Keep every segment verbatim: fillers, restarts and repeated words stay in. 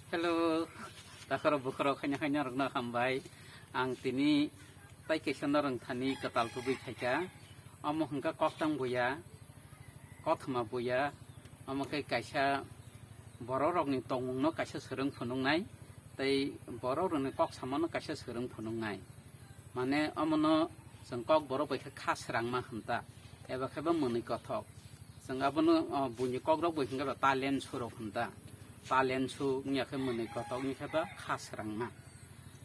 Hello, takhorok bukhorok khaina khaina rokno hambai. Ang tini tai kaisa norong thani kwtal tubui khaikha. Omo hwnkha koktang buya, kothoma buya. Omo khe kaisa borok rokni tongmungno kaisa swrwng phunuknai, tei borok rokni kok samano kaisa swrwng phunuknai. Mane omono chwng kok borok bai khe kha srangma hwnta, eba khe bo mwnwi kothok. Chwng abono, o, buini kokrok bai hwnkhe ba talent surok hwnta. Talent su wngya khe mwnwi kothok wngya khe ba kha srangma.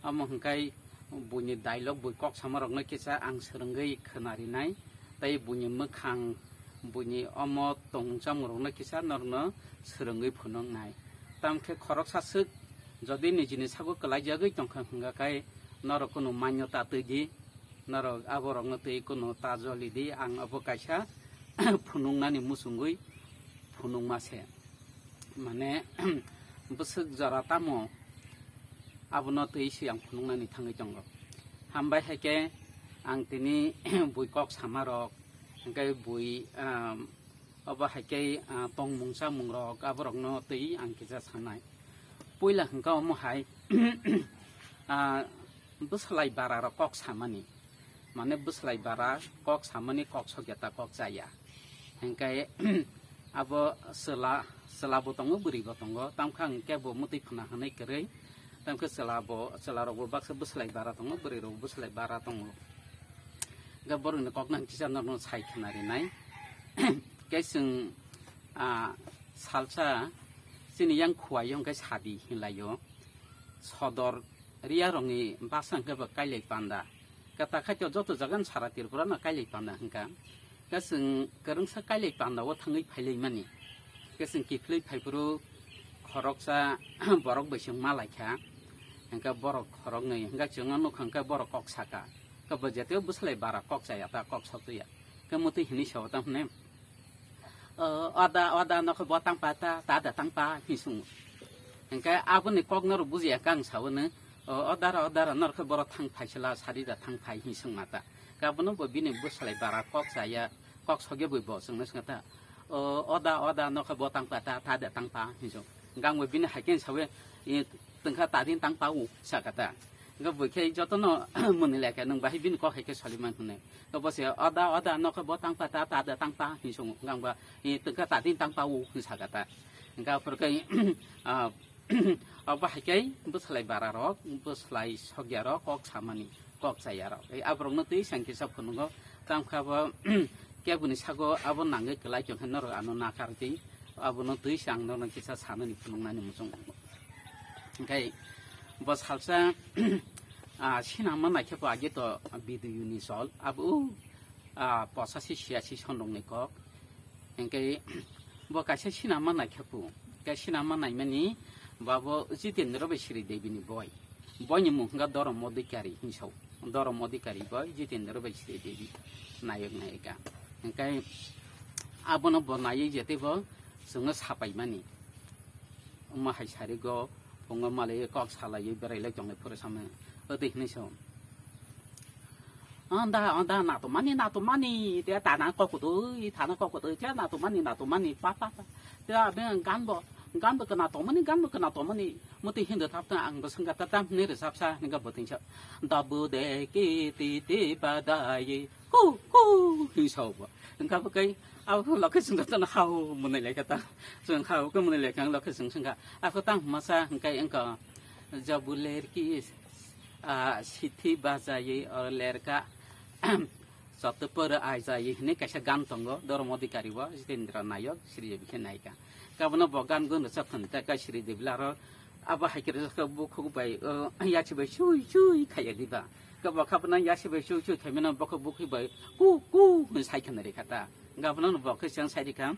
Omo hwnkhe buini dialogue bui kok samarokno kisa ang swrwngwi khwnarinai, tei buini mwkhang, buini omo tongmung chamungrokno kisa norokno swrwngwi phunuknai. Tamkhe khoroksa swk jodi nijini sago kwlaijagwi tongkha hwnkha khe norok kunu manyota twi di, norok aborokno twi kunu ta joli di, ang abo kaisa phunuknani muchungwi phunukma se. Mane, bwswk jora tamo abono twi se ang phunuknani thangwi tongo. Hambai hai khe ang tini bui kok samarok, hwnkhe bui, um, obo hai khe, ah, tongmung chamungrok aborokno twi ang kisa sanai. Puila hwnkha omo hai, ah, bwslai bararok kok samani. Mane bwslai bara kok samani kok sokya ta kok chaya. Hwnkhe abo chwla, chwla bo tongo, bwrwi bo tongo. Tamkha hwnkhe bo mwtwi phwna hwnwi kwrwi. Tamkhe chwla bo, chwla rok bo baksa bwslai bara tongo, bwrwi rok bwslai bara tongo. Hwnkhe borokni kok nang kisa norokno sai khwnarinai. Khe chwng, ah, salsa chini yang khuaio hwnkhe sadi hinlaio. Sodor Riya rokni basa hwnkhe bo kailai panda. Kata khaito joto jaga no sara Tripura no kailai panda hwnkha. Khe chwng kwrwngsa kailai panda o thangwi phailaimani. Khe chwng kiphilwi phaiphuru khoroksa borok bai se malaikha. Hwnkhe borok khoroknwi hwnkhe chwngno nukha hwnkhe borok kok saka. Khe bo jete bwslai bara kok chaya ta kok sotwiya. Khe mwtwi hinwi sao ta hwne. O, oda, oda, nokhe bo tangpa ta, ta da tangpa, hinwi swngo. Hwnkhe aboni kok norok bujiya khe ang saono, o, odara, odara, norokhe borok thang phaisala, sari da thang phai, hinwi swngma ta. Khe abono bo bini bwslai bara kok chaya, kok sogya bui bo chwngno swngkha ta. O, oda, oda, nokhe bo tangpa ta, ta da tangpa, hinwi swngo. Hwnkhe ang bo bini hai khe sawi, e, tongkha tadin tangpa o, sakha ta. Hwnkhe bui khe jotono mwnwi lai khe nwng bahai bini kok hai khe soliman hwnwi. Khe bo se oda, oda, nokhe bo tangpa ta, ta da tangpa hinwi swngo. Hwnkhe ang ba, e, tongkha tadin tangpa o hinwi sakha ta. Hwnkhe aphuru khe, ah, obo hai khe bwslai bara rok, bwslai sogya rok kok samani, kok chaya rok. E, aborokno twi sang kisa phunukgo. Tamkha bo keboni sago abo nangwi kwlai tongkha norok ano nakar twi. Abono twi se ang norokno kisa sanani phunuknani muchung. Hwnkhe bo salsa, ah, sinama naikhe bo age to video ni sol. Abo, ah, pochasi siyasi sonrokni kok. Hwnkhe bo kaisa sinama naikhe bo. Khe sinama naimani bo abo Jitendra bai Sri Devi ni boi. Boini mung hwnkha Dorom Odhikari hinwi sao. Dorom Odhikari bo Jitendra bai Sri Devi nayok nayika. Hwnkhe abono bo naiwi je teibo chwngno sapaimani. Omo hai sarigo phungo malaiwi kok salaiwi berailai tonglai phuru samani. Odi hinwi sao. Anda, anda, natomani, natomani, te tana kokotwi, tana kokotwi, te natomani, natomani, pa, pa, pa. Te abe ganbo, ganbo kena tomani, ganbo kena tomani. Muti hindu thapta ang bosong kata tam ni resapsa ni ga boting sa. Dabu de ki ti ti badai. Ku, ku, hi sao bo. Engka bo kai, abo lokhe sungka tan hao munai lai kata. Sung hao ke munai lai kang lokhe sung sungka. Ako tang masa engkai engka. Jabu ler ki, ah, sithi bajai, oh, ler ka. Chotto poro ai jai hinwi kaisa gan tongo, Dorom Odhikari bo, Jitendra Nayok, Sri Devi khe naika. Kabono bo gan gun rwchap thani ta ka Sri Devi laro, abo hai khe rwchap khe bukhuk bai, o, yachi bai chui chui khaiya diba. Kabo khabono yachi bai chui chui khaimano bokhe bukhuk bai ku ku hwn sai khana rikha ta. Gabono bo khe chang sai rikha.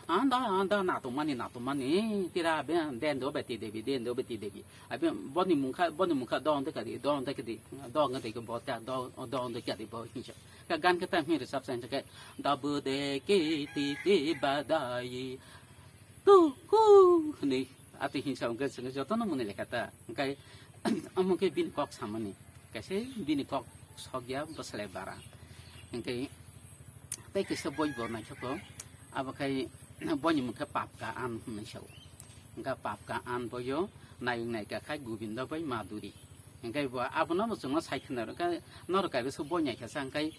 Anda, anda, natomani, natomani, tira be, dendo beti debi, dendo beti debi. Abi boni mungkha, boni mungkha, don de kadi, don de kadi, don de ke bota, don, don de kadi bo hinso. Ka gan ke tam hin resap san ke, dabu de ke ti ti badai. Ku, ku, ni, ati hinso ke sing joto no muni lekata. Kai, amung ke bin kok samani. Kaisa bini kok sokya bwslai bara. Hwnkhe tei kaisa boi bo naithogo, abo khai boini mungkha Papka An hwnwi sao. Hingkha pap ka an boyo nayung naika khai Gobindo bai Madhuri. Hingkhe bo abono muchungno sai khna rwkha, norok kaibo se boi naikha sa hingkhe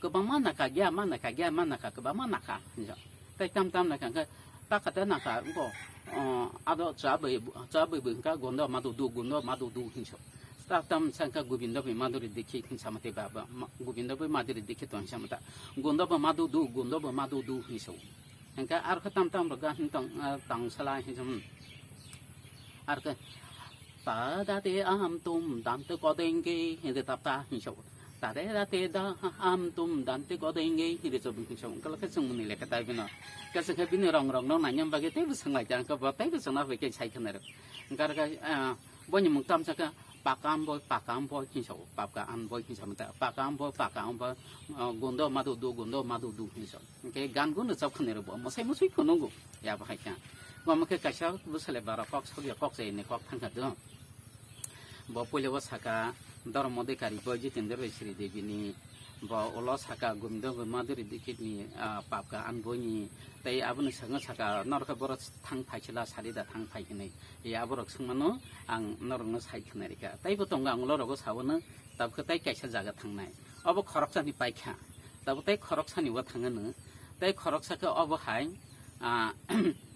kwbangma nakha, giya ma nakha, giya ma nakha, kwbangma nakha hinjo. Tei tam tam nakha hingkhe takha te nakha bo, o, ado cha bai, cha bai bo hingkha Gondo Madhudu, Gondo Madhudu hinjo. Ta tam sa hingkha Gobindo bai Madhuri Dikhi hinsa mate ba, ba, ma-, Gobindo bai Madhuri Dikhi to hinsa mata. Gondo bo Madhudu, Gondo bo Madhudu hinso. Hingkhe arokhe tam tam rok ga hin tong, ah, tong sala hinso. Arokhe ta da te am tum dam te kodenge hingkhe tap ta hinso. Ta de da te da am tum dam te kodenge hingkhe so hinso. Hingkhe khe chwng mwnwi lekha tai bino. Khe chwng khe bini rong rong no nainyam bagwi teibo swng lai ta hingkhe bo teibo swngna bai khe sai khna rw. Hingkhe arokhe, ah, Boini mung tamsa khe pakam boi, pakam boi hinsa o, pap ka an boi hinsa mata, pakam boi, pakam boi, ah, Gondo Madhudu, Gondo Madhudu hinsa. Hingkhe gan gun rwchap khwna rwbo, mwsai mwsui phunukgo, ya bahai kha. Bo mokhe kaisa bwsale bara kok sokya kok chayani kok thangkha do. Bo puila o saka Dharma Adhikari boi Jitendra Sri Devi ni, bo ulo saka Gobindo Madhuri Dikit ni, ah, pap ka an boi ni, tei aboni saka saka norokhe boro thang phaisila sari da thang phai hinwi. Ya borok swngmano ang norokno sai khna rikha. Taibo tongo ang ulo rogo sabono tabukhe tai kaisa jaga thangnai. Obo khoroksani paikha. Tabuk tai khoroksani o thangano. Tai khoroksa khe obo hai, ah,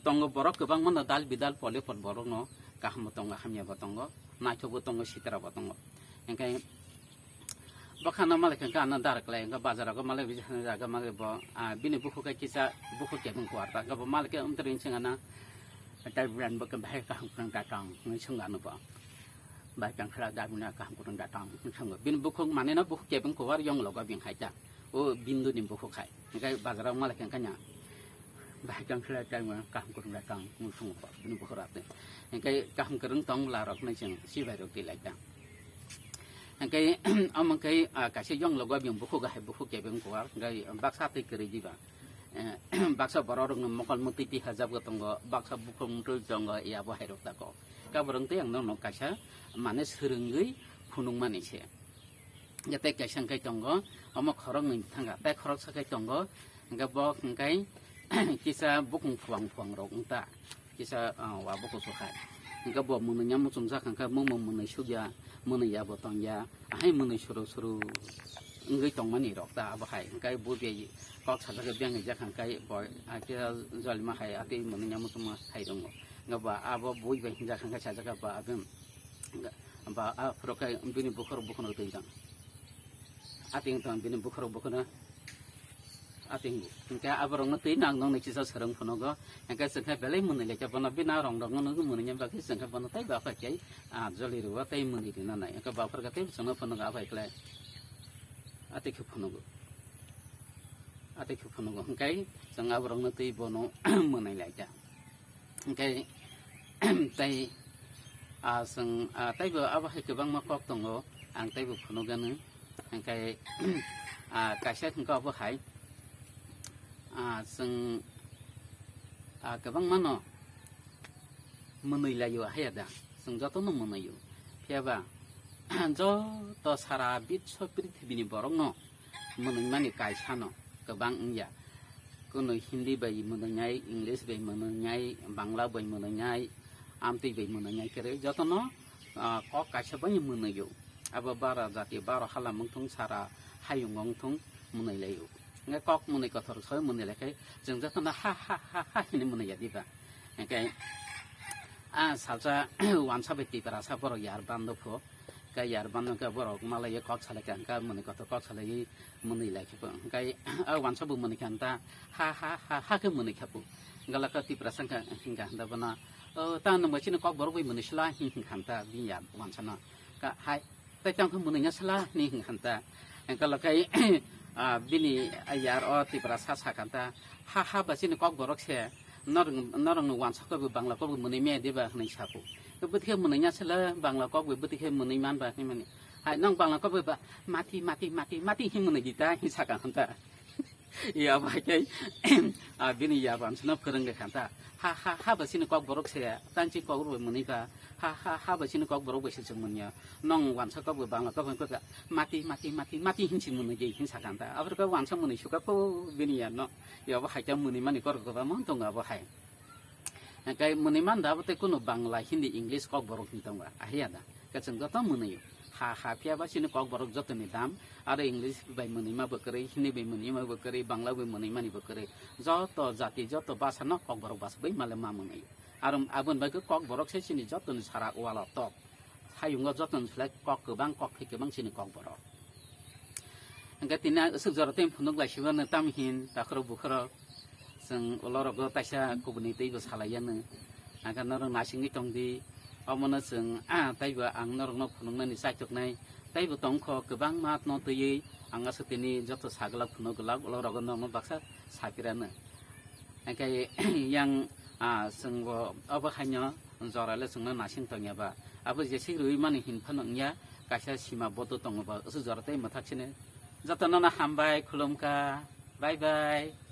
tongo borok kwbangmano dal bidal pole pol borokno kaham bo tongo, hamya bo tongo, naithok bo tongo, sitra bo tongo. Hingkhe Bwkhano malai khe ano darak lai, hingkhe bazar rogo malai, jaga malai bo, ah, bini bukhuk khe kisa bukhuk kebeng kuar ta, hingkhe bo malai khe amtwrwi wngching ana, tai brand bo khe bahai kaham kwrwng da tong, hwnwi swng ano bo. Bahai tong khwlai da bini kaham kwrwng da tong, hwnwi swngo. Bini bukhuk manwi no bukhuk kebeng kuar yong logo bini hai ta. O Bindu ni bukhuk hai. Hingkhe bazar rogo malai khe hingkhe nya. Bahai tong khwlai tei mo kaham kwrwng da tong, hwnwi swngo bo, bini bukhuk rok tei. Hingkhe kaham kwrwng tong bwla rok hwnwi chwng chibai rok twi lai ta. Hingkhe, omo khe, ah, kaisa yong logo bini bukhuk hai bukhuk kebeng kuar, hingkhe baksa twi kwrwi diba. Eh, baksa borok rokno mokol mwtwi twi hajabwi tongo, baksa bukhuk mwtwi tongo, ya bo hai rok tako. Kaborok tei ang nono kaisa mane swrwngwi phunukmani se. Hingkhe tei kaisa hingkhe tongo, omo khoroknwi thangkha, tei khoroksa khe tongo, hingkhe bo hingkhe kisa bukhung phuang phuang rok wngta. Kisa, ah, wa bo kuchuk hai. Hingkhe bo mwnwi ya muchung jak hingkhe mungmung mwnwi sukya, mwnwi ya bo tongya, ahai mwnwi suru suru wngwi tongmani rok ta abo hai. Hingkhe bo bai kok sajak biyang jak hingkhe bo, ah, kisa jolima hai atwi mwnwi ya muchungma hai tongo. Hingkhe bo abo bui bai hinjak hingkhe sajak ba abem. Ba aphuru khe bini bukhuk bukhukno twi tong. Ating tong bini bukhuk bukhukno. Ating hingkhe aborokno twi nang nong ni kisa swrwng phunugo. Hingkhe chwngkhe belai mwnwi laikha bono bini rong rok no nugwi mwnwi bagwi chwngkhe bono tei bapha khe, ah, joli rwo tei mwnwi rina nai. Hingkhe baphar khe tei chwngno phunugo aphai khlai. Atwi khe phunugo. Atwi khe phunugo. Hingkhe chwng aborokno twi bono mwnwi laikha. Hingkhe tei, ah, chwng, ah, teibo abo hai kwbangma kok tongo, ang teibo phunukgano. Hingkhe, ah, kaisa hingkhe abo hai, ah, chwng, ah, kwbangmano mwnwi laio haiya da, chwng jotono mwnwio. Phiyaba joto sara biswa prithibini borokno mwnwi mani kaisano kwbang wngya. Kunu Hindi bai mwnwi nai, English bai mwnwi nai, Bangla bai mwnwi nai, amtwi bai mwnwi nai kwrwi jotono, ah, kok kaisa bai mwnwio. Abo bara jati, baro hala wngthung, sara hayung wngthung mwnwi laio. Hingkhe kok mwnwi kothor soi mwnwi laikhe chwng jotono ha ha ha ha hinwi mwnwi ya diba. Hingkhe, ah, salsa wansa bai Tiprasa borok yar bando pho. Khe yar bando khe borok malaiyo kok salai kha, hingkhe mwnwi kotor kok salaiwi mwnwi lai khe bo. Hingkhe a wansa bo mwnwi kha hanta ha ha ha ha khe mwnwi kha bo. Hingkhe laka Tiprasa hingkha hingkha hanta bono, "O, ta nwng bai chini kok borok bai mwnwi sla," hing hingkha hanta bini yar wansano. Ka hai, "Tei tang khe mwnwi ya sla," hinwi hwn kha ta. Hingkhe lo khai, ah, bini yar o Tiprasa sa kha ta, "Ha, ha, ba chini kok borok se, norok, norokni wansa kok bai Bangla kok bai mwnwi maya diba?" hinwi sa kho. Khe bwtwi khe mwnwi ya sla, Bangla kok bai bwtwi khe mwnwi man ba hinwi mani. "Hai, nong Bangla kok bai ba mati, mati, mati, mati," hinwi mwnwi di ta, hinwi sa kha ta. Ya bai khe, ah, bini ya wansano phwrwng de kha ta. "Ha, ha, ha, ba chini kok borok se, tang chi kok rw mwnwi ba. Ha, ha, ha, ba chini kok borok bai se chwng manya. Nong wansa kok bai Bangla kok bai kok mati, mati, mati, mati," hinwi mwnwi de hinwi sa kha ta. Abor khe wansa mwnwi sukha kho bini ya no. Ya bo hai khe mwnwi mani kok kok ba mon tong abo hai. Hingke mwnwi man da, abo tei kunu Bangla, Hindi, English kokborok hwn tongo, ahiya da? Hingke chwng joto mwnwi o. Ha, ha phiya ba chini kokborok jotoni dam, aro English bai mwnwima bo kwrwi, Hindi bai mwnwima bo kwrwi, Bangla bai mwnwimani bo kwrwi. Joto jati, joto basa no kokborok basa bai male ma mwnwi o. Aro aboni bagwi kokborok se chini jotoni sara wala top. Hayungo jotoni slai kok kwbang, kok thai kwbang chini kokborok. Hingke tini aswk jora tei phunuk lai sibano tam hin takhorok bukhorok chwng ulo rogo taisa kubuni teibo salai yanu. Hingke norok nasingwi tongdi, omono chwng, ah, teibo ang norokno phunuknani chaituknai teibo tongkho kwbangma no twiwi ang aswk tini joto sagwlak phunuk glak ulo rogo norokno baksa sapirano. Hingke yang, ah, chwngbo obo haino jora le chwngno nasing tongya ba. Abo jesik rwi mani hin phano wngya, kaisa sima bodo tongo ba, aswk jora tei mwthak sini. Jotono no hambai, khulumkha. Bye bye.